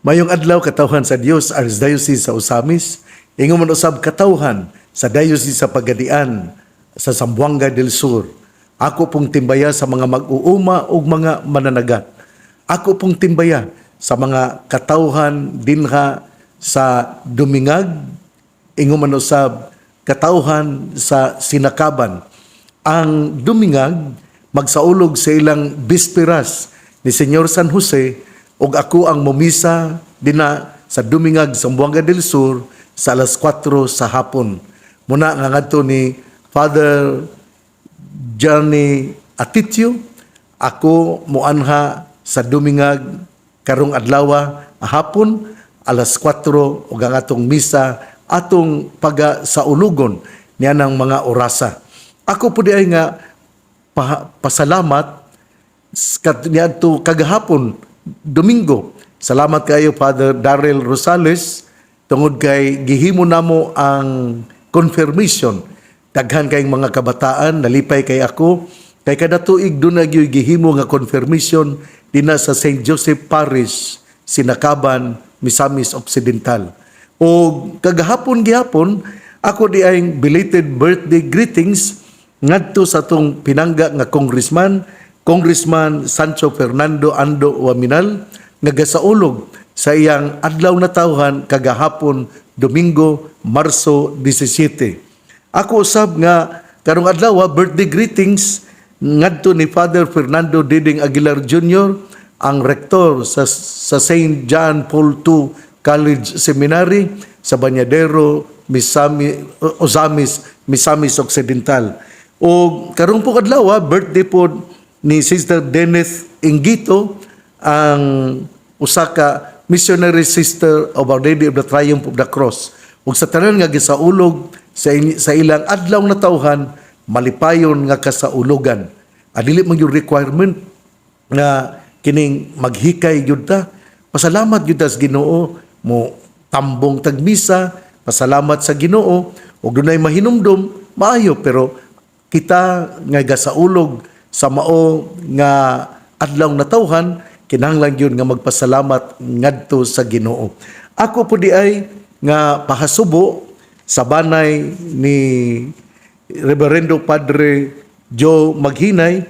Mayong adlaw, katawhan sa Dios, Archdiocese sa Ozamiz, ingon man usab katawhan sa Diocese sa Pagadian sa Zamboanga del Sur. Ako pong timbaya sa mga mag-uuma ug mga mananagat. Ako pong timbaya sa mga katawhan dinha sa Dumingag, ingon man usab katawhan sa Sinakaban. Ang Dumingag magsaulog sa ilang Bisperas ni Senyor San Jose ug ako ang momisa dina sa Dumingag, Zamboanga del Sur sa alas 4 sa hapon. Muna nga ngadto ni Father Johnny Atitio, ako muanha sa Dumingag karong adlaw hapon alas 4 ug ang atong misa atong paga sa ulugon niya ng mga orasa. Ako po diay nga pasalamat niadto kagahapon Domingo. Salamat kayo, Father Darrell Rosales, tungod kay gihimo namo ang confirmation. Daghan kayong mga kabataan, nalipay kay ako kay kada tuig duna gyud gihimo nga confirmation dinha sa St. Joseph Parish, Sinakaban, Misamis Occidental. O kagahapon gihapon ako di ay belated birthday greetings ngadto sa atong pinangga nga congressman, Congressman Sancho Fernando Ando Oaminal, nga gasaulog sa iyang adlaw na tawhan kagahapon Domingo, Marso 17. Ako usab nga karong adlaw birthday greetings ngadto ni Father Fernando Diding Aguilar Jr., ang rektor sa St. John Paul II College Seminary sa Bañadero, Ozamiz, Misamis Occidental. O karong po adlaw birthday po ni Sister Dennis Ingito, ang usa ka missionary sister of Our Lady of the Triumph of the Cross. Ug sa tanan nga gisaulog sa ilang adlaw na tawhan, malipayon nga kasaulugan. Adili man yung requirement nga kining maghikay gyud ta. Pasalamat gyud ta sa Ginoo, mo tambong tagmisa, pasalamat sa Ginoo ug dunay mahinumdum, maayo, pero kita nga gasaulog sa mao nga adlaw na tawhan, kinahanglan gyud nga magpasalamat ngadto sa Ginoo. Ako po di ay nga pahasubo sa banay ni Reverendo Padre Joe Maghinay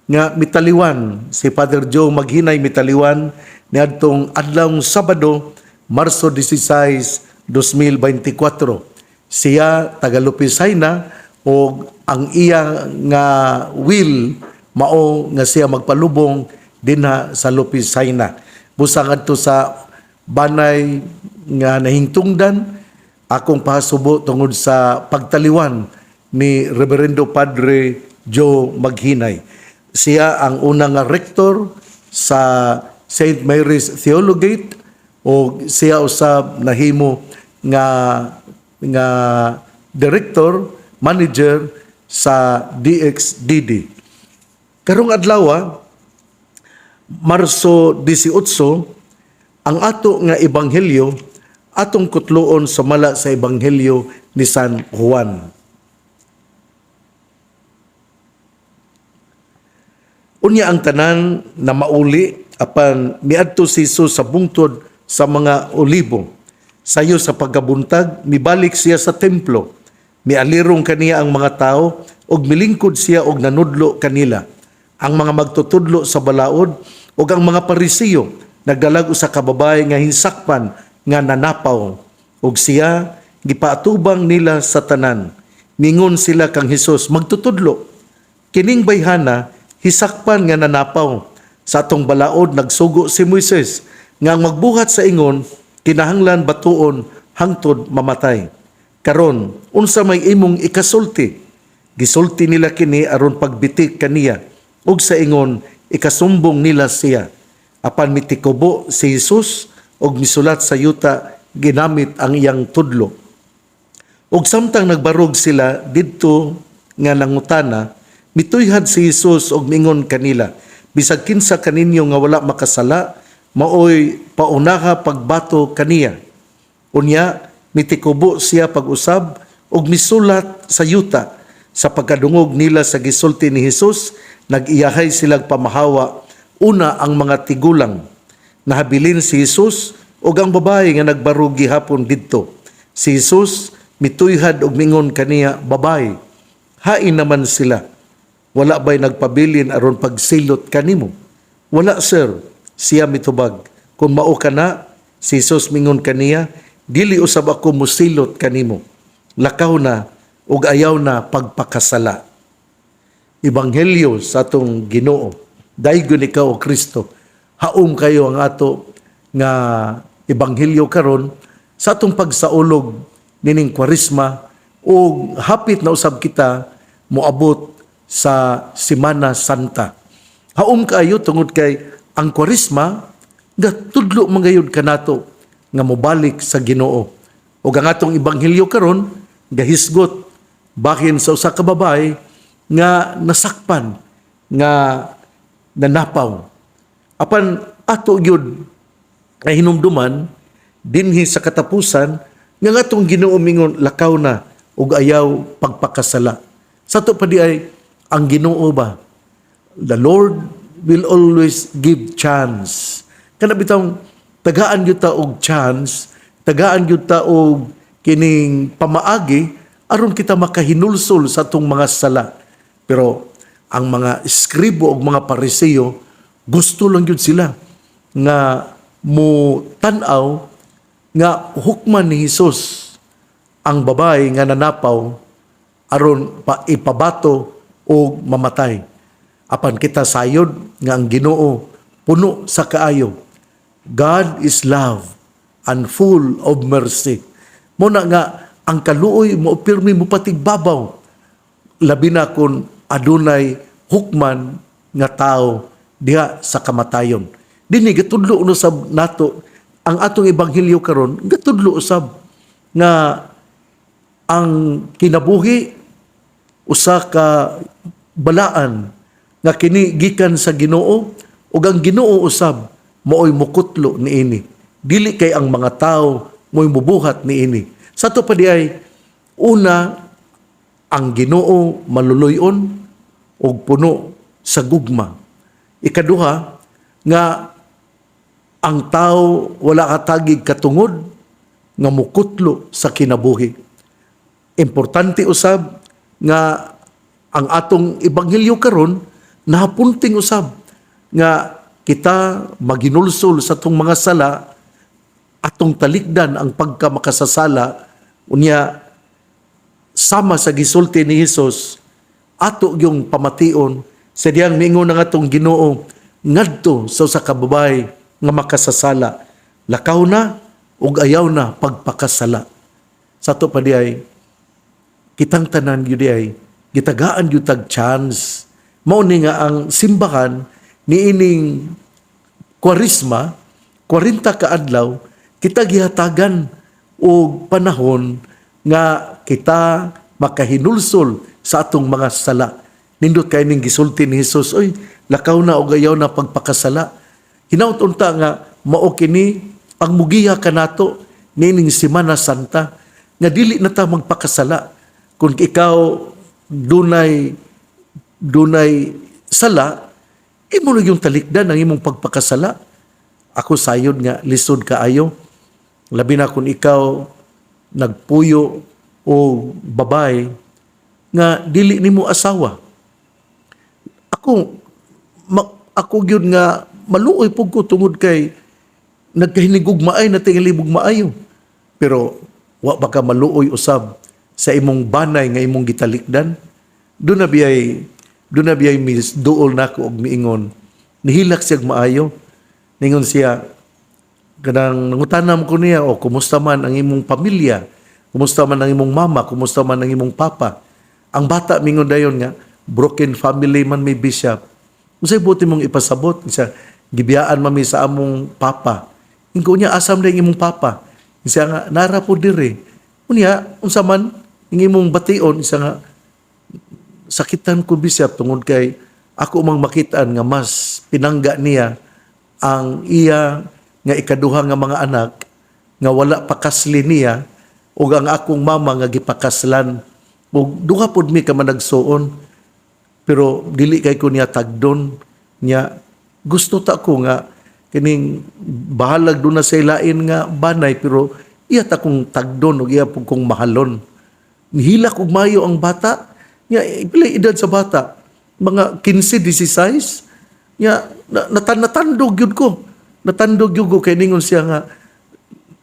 nga mitaliwan. Si Father Joe Maghinay mitaliwan niadtong adlawng Sabado, Marso 16, 2024. Siya taga Lupisayna o ang iya nga will mao nga siya magpalubong dinha sa Lupisayna. Busa ngadto sa banay nga nahingtungdan, akong pahasubo tungod sa pagtaliwan ni Reverendo Padre Joe Maghinay. Siya ang unang nga rektor sa St. Mary's Theologate o siya usab nahimo nga nga director, manager sa DXDD. Karong adlaw, Marso 18, ang ato nga ebanghelyo atong kutloon sumala sa Ebanghelyo ni San Juan. Unya ang tanan na mauli, apan miadto si Jesus sa bungtod sa mga Olibo. Sayo sa pagkabuntag, mibalik siya sa templo. Mialirong kaniya ang mga tao ug milingkod siya og nanudlo kanila. Ang mga magtutudlo sa balaod ug ang mga Parisiyo nagdalag usa ka babae nga hinsakpan nga nanapaw ug siya gipaatubang nila sa tanan. Mingon sila kang Hesus, "Magtutudlo, kining bayhana hisakpan nga nanapaw. Sa atong balaod nagsugo si Moises nga ang magbuhat sa ingon kinahanglan batuon hangtod mamatay. Karon, unsa may imong ikasulti?" Gisulti nila kini aron pagbitik kaniya ug sa ingon ikasumbong nila siya. Apan mitikubo si Jesus ug misulat sa yuta ginamit ang iyang tudlo. Ug samtang nagbarog sila didto nga nangutana, mituyhad si Jesus og mingon kanila, "Bisag kinsa kaninyo nga wala makasala, maoy paunaha pagbato kaniya." Unya mitikubo siya pag-usab ug misulat sa yuta. Sa pagkadungog nila sa gisulti ni Jesus, nag-iyahay silang pamahawa, una ang mga tigulang. Nahabilin si Jesus ug ang babae nga nagbarog gihapon didto. Si Jesus mituyhad og mingon kaniya, "Babae, hain naman sila? Wala ba'y nagpabilin aron pagsilot kanimo?" "Wala, sir," siya mitubag. "Kung mao kana," si Jesus mingon kaniya, "dili usab ako musilot kanimo. Lakaw na ug ayaw na pagpakasala." Ebanghelyo sa atong Ginoo. Daygon ikaw, O Kristo. Haom kaayo ang ato nga ebanghelyo karon sa atong pagsaulog nining Kwaresma ug hapit na usab kita moabot sa Semana Santa. Haom kaayo tungod kay ang Kwaresma gatudlo man gayud kanato nga mobalik sa Ginoo. Ug ang atong ebanghelyo karon gahisgot bahin sa usa ka babae nga nasakpan nga nanapaw. Apan ato gyud ay hinumduman dinhi sa katapusan nga ang atong Ginoo mingon, "Lakaw na ug ayaw pagpakasala." Sa ato pa diay, ang Ginoo ba, the Lord will always give chance. Kana bitawng tagaan gyud ta og chance, tagaan gyud ta og kining pamaagi aron kita makahinulsol sa atong mga sala. Pero ang mga eskribo ug mga Pariseo, gusto lang gyud sila nga mo tan-aw nga hukman ni Hesus ang babae nga nanapaw aron pa ipabato o mamatay. Apan kita sayod nga ang Ginoo puno sa kaayo. God is love and full of mercy. Mao na nga ang kaluoy mo pirmi mo patigbabaw, labi na kung adunay hukman nga tao diha sa kamatayon. Dinhi gatudlo no sab nato ang atong ebanghelyo karon, gatudlo usab nga ang kinabuhi usa ka balaan nga kini gikan sa Ginoo ug ang Ginoo usab maoy mukutlo niini. Dili kay ang mga tao mo'y mubuhat niini. Sa ato pa diay, una, ang Ginoo maluluy-on ug puno sa gugma. Ikaduha, nga ang tao wala katagig katungod nga mukutlo sa kinabuhi. Importante usab nga ang atong ebanghelyo karon nahapunting usab nga kita maginulsol sa atong mga sala, atong talikdan ang pagkamakasasala, unya sama sa gisulti ni Hesus, ato yung pamation sa diyang miingon ang atong Ginoo ngadto sa usa ka babae nga makasasala, "Lakaw na ug ayaw na pagpakasala." Sa ato pa diay, kitang tanan gyud ay gitagaan gyud tag chance. Mao ni nga ang simbahan niining Kwaresma, 40 ka adlaw, kita gihatagan og panahon nga kita makahinulsol sa atong mga sala. Nindot kay ning gisulti ni Hesus, "Oy, lakaw na og ayaw na pagpakasala." Hinaut unta nga mao kini ang mugiya kanato niining Semana Santa nga dili na ta magpakasala. Kung ikaw dunay sala, imo na yung talikdan ang imong pagpakasala. Ako sayod nga lisod kaayo. Labi na kung ikaw nagpuyo o babay nga dili nimo asawa. Ako gyud nga maluoy pud ko tungod kay nagkahinigugmaay na tingali maayo. Pero wa ba ka maluoy usab sa imong banay nga imong gitalikdan? Doon na biyay mis duol nako og miingon. Nihilak siya maayo. Ningon siya, kanang nangutanam ko niya, "O kumusta man ang imong pamilya? Kumusta man ang imong mama? Kumusta man ang imong papa?" Ang bata mingon dayon nga, "Broken family man may, Bishop." "Unsay buti mong ipasabot?" Siya, "Gibiyaan man mi sa among papa." Ingko niya, "Asam na imong papa?" Siya nga, "Nara po dire." "Unya, unsa man ang imong bation?" Siya nga, "Sakitan ko, Bishop, tungod kay ako mang makitaan nga mas pinangga niya ang iya nga ikaduha nga mga anak nga wala pa kasli niya ug ang akong mama nga gipakaslan, ug duha pud mi ka managsuon, pero dili kay ko niya tagdon niya. Gusto ta ko nga Kining bahalag duna sa ilain nga banay, pero iya ta kong tagdon ug iya pud kong mahalon. Nihilak og mayo ang bata. Nya pila edad sa bata? Mga 15, 16. Nya natandog gyud ko. Natandog gyud ko kay ningon siya nga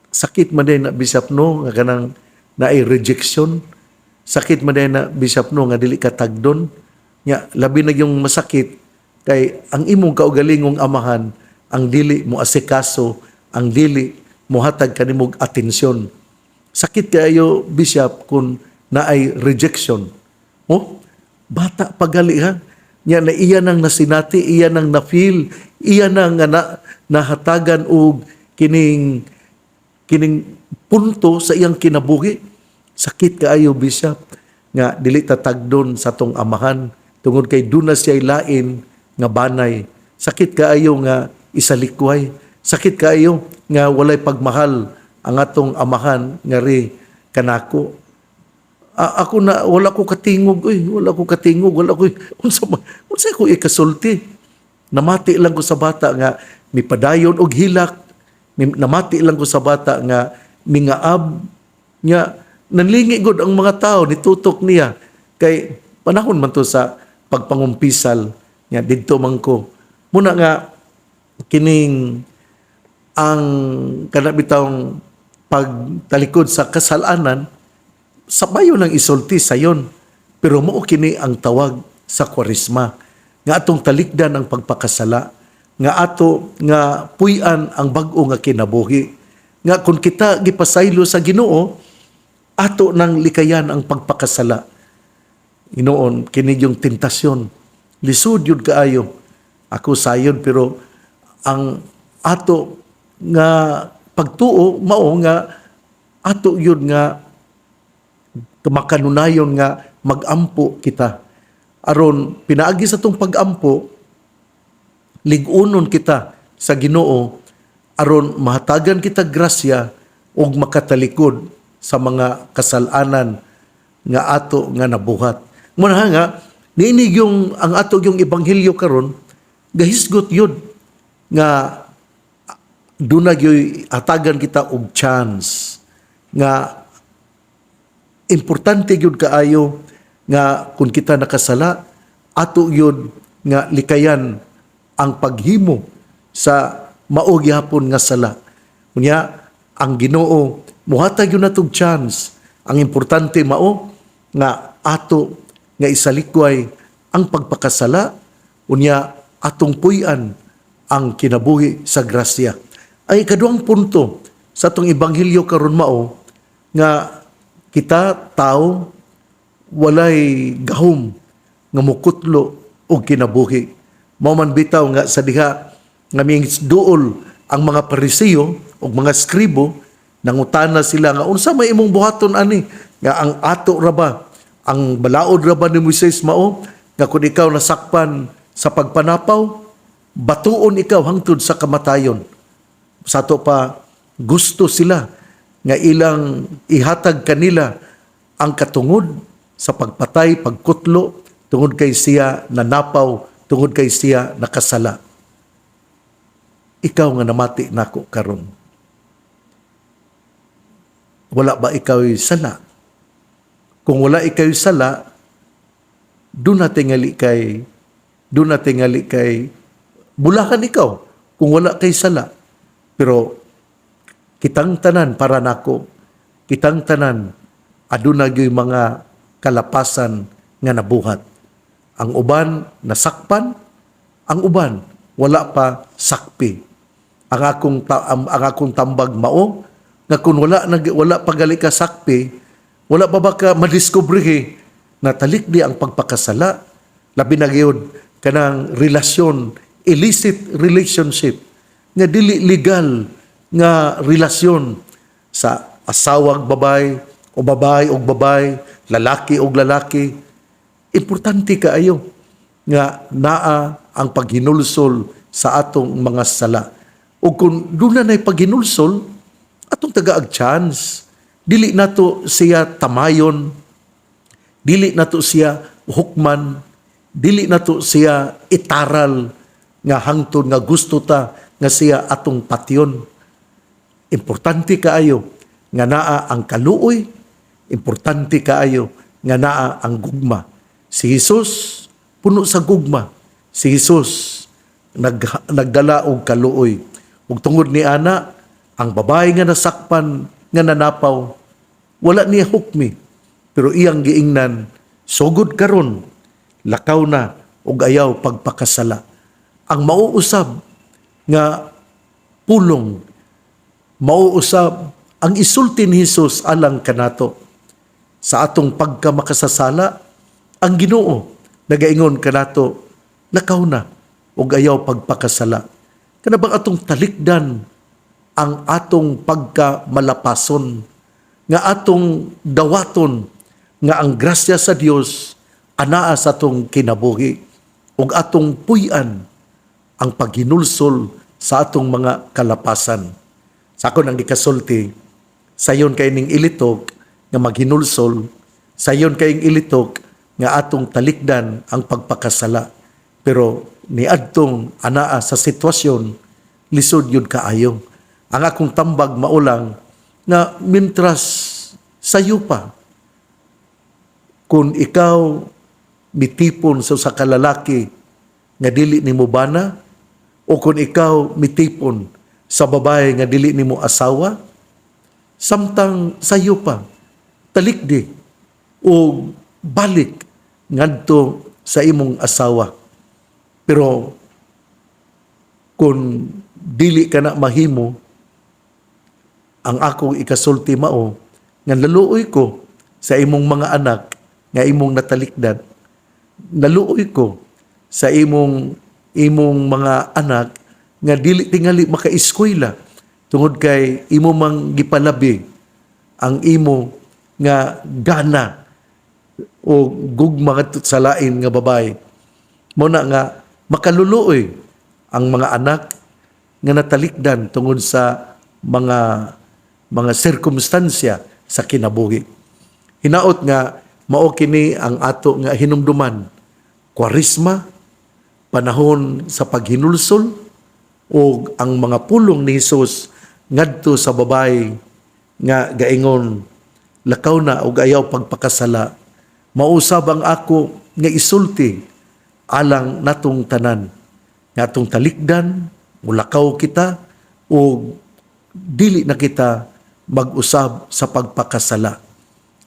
sakit man din na, Bishop, no, nga kanang naay rejection. Sakit man din na, Bishop, no, nga dili ka tagdon. Nya labi na yung masakit kay ang imong kaugalingong amahan ang dili mo asikaso, ang dili mohatag kanimog atensyon. Sakit kaayo, Bishop, kung naay rejection. Oh, bata pagali ha. Nya na iya nang nasinati, iya nang na-feel, iya nang nga na, nahatagan og kining kining punto sa iyang kinabuhi. Sakit kaayo, Bishop, nga dili ta tagdon sa tong amahan tungod kay duna siya lain nga banay. Sakit kaayo nga isalikway. Sakit kaayo nga walay pagmahal ang atong amahan ngari kanako. Ako na wala ko katingog oy, wala ko katingog, wala ko unsa ko ikasulti. Namati lang ko sa bata nga mipadayon og hilak, namati lang ko sa bata nga mingaab nga nanlingi gud ang mga tao nitutok niya kay panahon man to sa pagpangumpisal nga didto man ko. Muna nga kining ang kana bitawng pagtalikod sa kasalanan sa bayo ng isulti sayon, pero mao kini ang tawag sa Kwaresma nga atong talikdan ang pagpakasala, nga ato nga puy-an ang bag-o nga kinabuhi, nga kung kita gipasaylo sa Ginoo, ato nang likayan ang pagpakasala. Inoon, kini yung tentasyon, lisod yun kaayo. Ako sayon, pero ang ato nga pagtuo mao nga ato yun nga makanunayon nga magampo kita aron pinaagi sa atong pagampo, lig-unon kita sa Ginoo aron mahatagan kita grasya ug makatalikod sa mga kasalanan nga ato nga nabuhat. Muna nga niini yung ang ato yung ebanghelyo karon gahisgot yun nga duna gyoy hatagan kita og chance, nga importante gyud kaayo nga kung kita nakasala, ato gyud nga likayan ang paghimo sa mao gihapon nga sala. Unya ang Ginoo muhatag gyud natog chance. Ang importante mao nga ato nga isalikway ang pagpakasala, unya atong puy-an ang kinabuhi sa grasya. Ay ikaduhang punto sa atong ebanghelyo karon mao nga kita tao walay gahom nga mukutlo og kinabuhi. Mao man bitaw nga sa diha nga duol ang mga Parisiyo ug mga skribo, nangutana sila nga unsa may imong buhaton ani, nga ang ato ra ba, ang balaod ra ba ni Moises mao nga kung ikaw nasakpan sa pagpanapaw, batuon ikaw hangtod sa kamatayon. Sa ato pa gusto sila nga ilang ihatag kanila ang katungod sa pagpatay, pagkutlo, tungod kay siya nanapaw, tungod kay siya nakasala. Ikaw nga namati nako karon. Wala ba ikaw sala? Kung wala ikaw sala, doon na tingali kay bulahan ikaw kung wala kay sala. Pero kitang tanan, para nako, kitang tanan aduna gyud mga kalapasan nga nabuhat. Ang uban nasakpan, ang uban wala pa sakpi. Ang akong tambag mao nga kung wala pa gali ka sakpi, wala pa ba ka madiskubrihe na talikdi ang pagpakasala, labi na gyud kanang relasyon, illicit relationship nga dili legal nga relasyon sa asawag babay o babay og babay, lalaki og lalaki. Importante kaayo nga naa ang paghinulsol sa atong mga sala. O kung doon na paghinulsol, atong tagaag chance. Dili nato siya tamayon, dili nato siya hukman, dili nato siya itaral nga hangtod nga gusto ta nga siya atong patyon. Importante kaayo nga naa ang kaluoy, importante kaayo nga naa ang gugma. Si Jesus puno sa gugma. Si Jesus nagdala og kaluoy. Ug tungod ni ana, ang babae nga nasakpan nga nanapaw, wala niya hukmi, pero iyang giingnan, "Sugod karon, lakaw na ug ayaw pagpakasala." Ang mauusab nga pulong, mauusab ang isulti ni Jesus alang kanato sa atong pagkamakasasala, ang Ginoo nagaingon kanato, "Lakaw na ug ayaw pagpakasala." Kana bang atong talikdan ang atong pagkamalapason, nga atong dawaton nga ang grasya sa Dios anaa sa atong kinabuhi ug atong puy-an ang paghinulsol sa atong mga kalapasan? Sa ako nang gikasulti, sayon kay ning ilitok nga maghinulsol, sayon kayong ilitok nga atong talikdan ang pagpakasala. Pero niadtong anaa sa sitwasyon, lisod yun kaayo. Ang akong tambag maulang nga mintras sayo pa, kung ikaw mitipon sa usa ka lalaki nga dili nimo bana o kung ikaw mitipon sa babae nga dili nimo asawa, samtang sayo pa, talikdi o balik ngadto sa imong asawa. Pero kung dili ka na mahimo, ang akong ikasulti mao nga naluoy ko sa imong mga anak nga imong natalikdan. Naluoy ko sa imong mga anak nga dili tingali makaeskwela tungod kay imo mang gipalabi ang imo nga gana o gugma ngadto sa lain nga babae. Mao na nga makaluluoy ang mga anak nga natalikdan tungod sa mga sirkumstansya sa kinabuhi. Hinaot nga mao kini ang ato nga hinumduman. Kwaresma, panahon sa paghinulsol o ang mga pulong ni Hesus ngadto sa babae nga gaingon, "Lakaw na ug ayaw pagpakasala," mausab ang ako nga isulti alang natong tanan nga atong talikdan, mulakaw kita ug dili na kita mag-usab sa pagpakasala.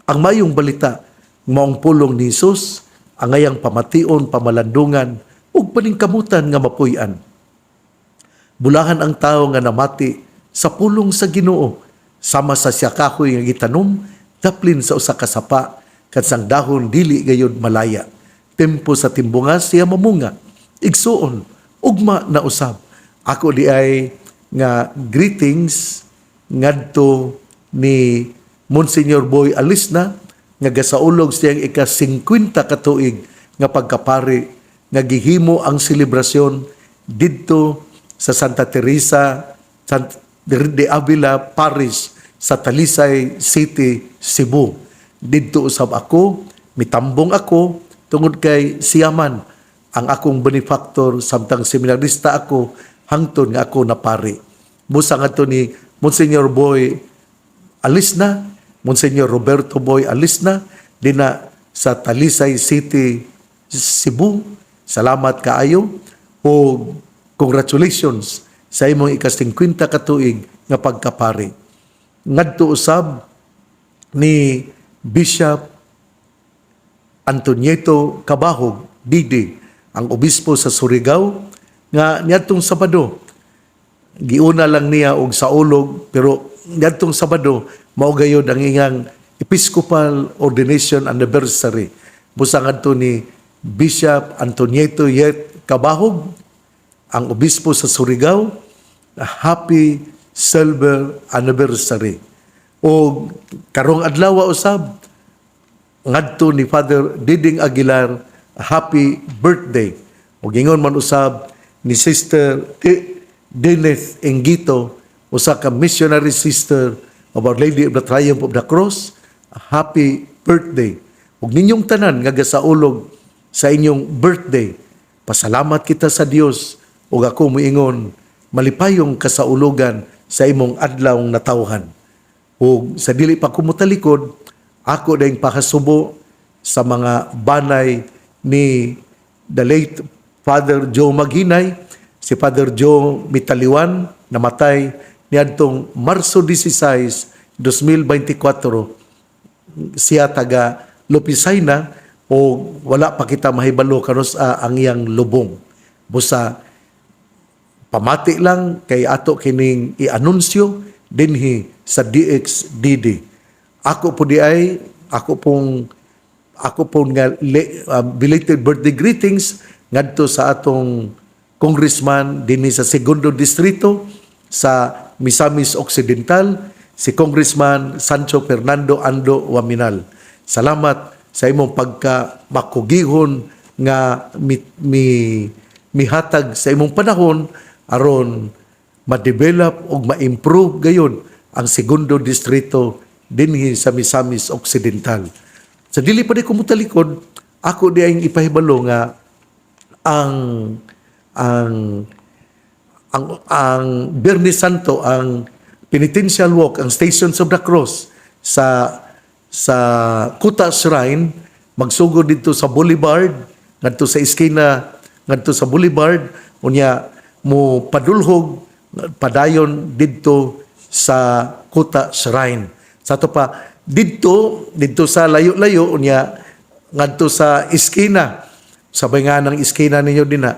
Ang mayong balita, maong pulong ni Hesus ang angayang pamation, pamalandungan ug paningkamutan nga mapuy-an. Bulahan ang tao nga namati sa pulong sa Ginoo, sama sa siya kahoy nga gitanom daplin sa usa ka sapa, kat sang dahon dili gayud malaya. Tempo sa timbunga siya mamunga. Igsuon, ugma na usab. Ako di ay nga greetings ngadto ni Monsignor Boy Alisna nga gasaulog siyang ika-50 ka tuig nga pagkapari, nga gihimo ang selebrasyon didto sa Santa Teresa de Avila Parish sa Talisay City, Cebu. Didto usab ako, mitambong ako tungod kay siyaman ang akong benefactor samtang seminarista ako hangtod nga ako napari. Busa ngadto ni Monsignor Boy Alisna, Monsignor Roberto Boy Alisna, dina sa Talisay City, Cebu. Salamat kaayo o congratulations sa imong ika-50 ka tuig nga pagkapari. Ngadto usab ni Bishop Antonieto Cabahug, DD, ang obispo sa Surigao nga niadtong Sabado, giuna lang niya og saulog, pero niadtong Sabado mao gayod ang iyang Episcopal Ordination Anniversary. Busa ngadto ni Bishop Antonieto Yet Cabahug, ang obispo sa Surigao, happy silver anniversary. O karong adlaw usab, ngadto ni Father Diding Aguilar, happy birthday. O gingon man usab ni Sister Deneth Engito, usa ka missionary sister of Our Lady of the Triumph of the Cross, happy birthday. Ug ninyong tanan nga gasaulog sa inyong birthday, pasalamat kita sa Dios ug ako moingon, Malipayong kasaulugan sa imong adlaw natawhan. Ug sa dili pa ko motalikod, ako dayong pahasubo sa mga banay ni the late Father Joe Maghinay, si Father Joe Mitaliwan, namatay niadtong Marso 16, 2024. Siya taga Lopisayna o wala pa kita mahibalo kanus-a ang iyang lubong. Busa pamati lang kay ato kining i-anunsyo dinhi sa DXDD. Ako po diay, ako po nga belated birthday greetings ngadto sa atong congressman dinhi sa segundo distrito sa Misamis Occidental, si Congressman Sancho Fernando Ando Oaminal. Salamat sa imong pagka makugihon nga mi mihatag sa imong panahon aron ma-develop ug ma-improve gayon ang segundo distrito dinhi sa Misamis Occidental. Sa dili pa di ko motalikod, ako diayng ipahibalo nga ang Biyernes Santo, ang penitential walk, ang Stations of the Cross sa Kuta Shrine, magsugod dito sa Boulevard, ngadto sa iskina, ngadto sa Boulevard, unya mo padulhog padayon didto sa Kuta Shrine. Sa ato pa didto sa layo-layo, unya ngadto sa iskina. Sabay nga ng iskina ninyo dinha.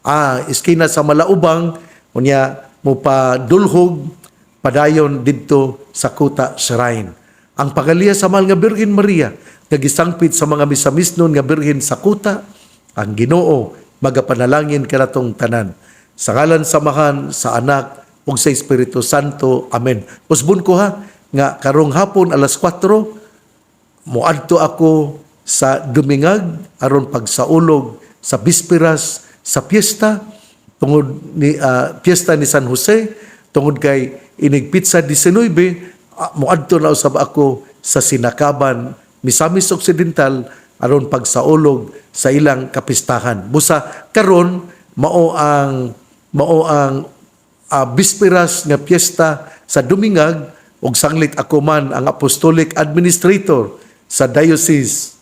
Ah, iskina sa Malaubang, unya mo padulhog padayon didto sa Kuta Shrine. Ang pagaliya sa mahal nga Birhen Maria nga gisangpit sa mga misamisnon nga birhen sa Kuta, ang Ginoo magapanalangin kanatong tanan. Sa ngalan sa Amahan, sa Anak ug sa Espiritu Santo. Amen. Usbon ko ha nga karong hapon alas 4 moadto ako sa Dumingag aron pagsaulog sa bisperas sa piyesta tungod ni piyesta ni San Jose, tungod kay inig petsa 19, moadto na usab ako sa Sinacaban, Misamis Occidental aron pagsaulog sa ilang kapistahan. Busa karon mao ang bisperas nga piyesta sa Dumingag ug sanglit ako man ang apostolic administrator sa diocese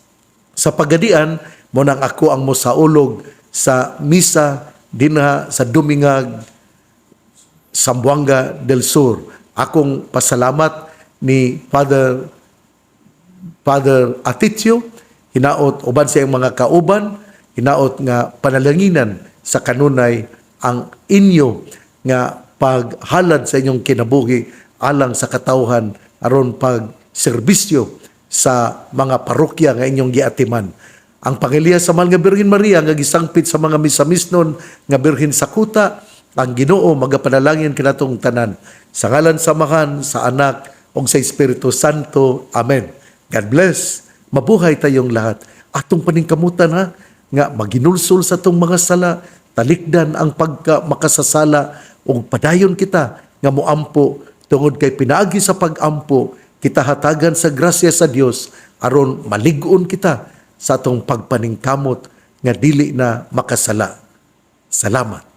sa Pagadian, mao nang ako ang mosaulog sa misa dinha sa Dumingag, Zamboanga del Sur. Akong pasalamat ni Father Atitio, hinaot uban sa iyang mga kauban, hinaot nga panalanginan sa kanunay ang inyo nga paghalad sa inyong kinabuhi alang sa katawhan aron pag serbisyo sa mga parokya nga inyong giatiman. Ang pangiliya sa mahal nga Birhen Maria nga gisangpit sa mga misamisnon nga birhen sa Kuta, ang Ginoo magapanalangin kanatong tanan. Sa ngalan sa Amahan, sa Anak ug sa Espiritu Santo. Amen. God bless. Mabuhay tayong lahat. Atong paningkamutan ha nga maginulsol sa atong mga sala, talikdan ang pagka makasasala ug padayon kita nga moampo tungod kay pinaagi sa pagampo kita hatagan sa grasya sa Dios aron malig-on kita sa atong pagpaningkamot nga dili na makasala. Salamat.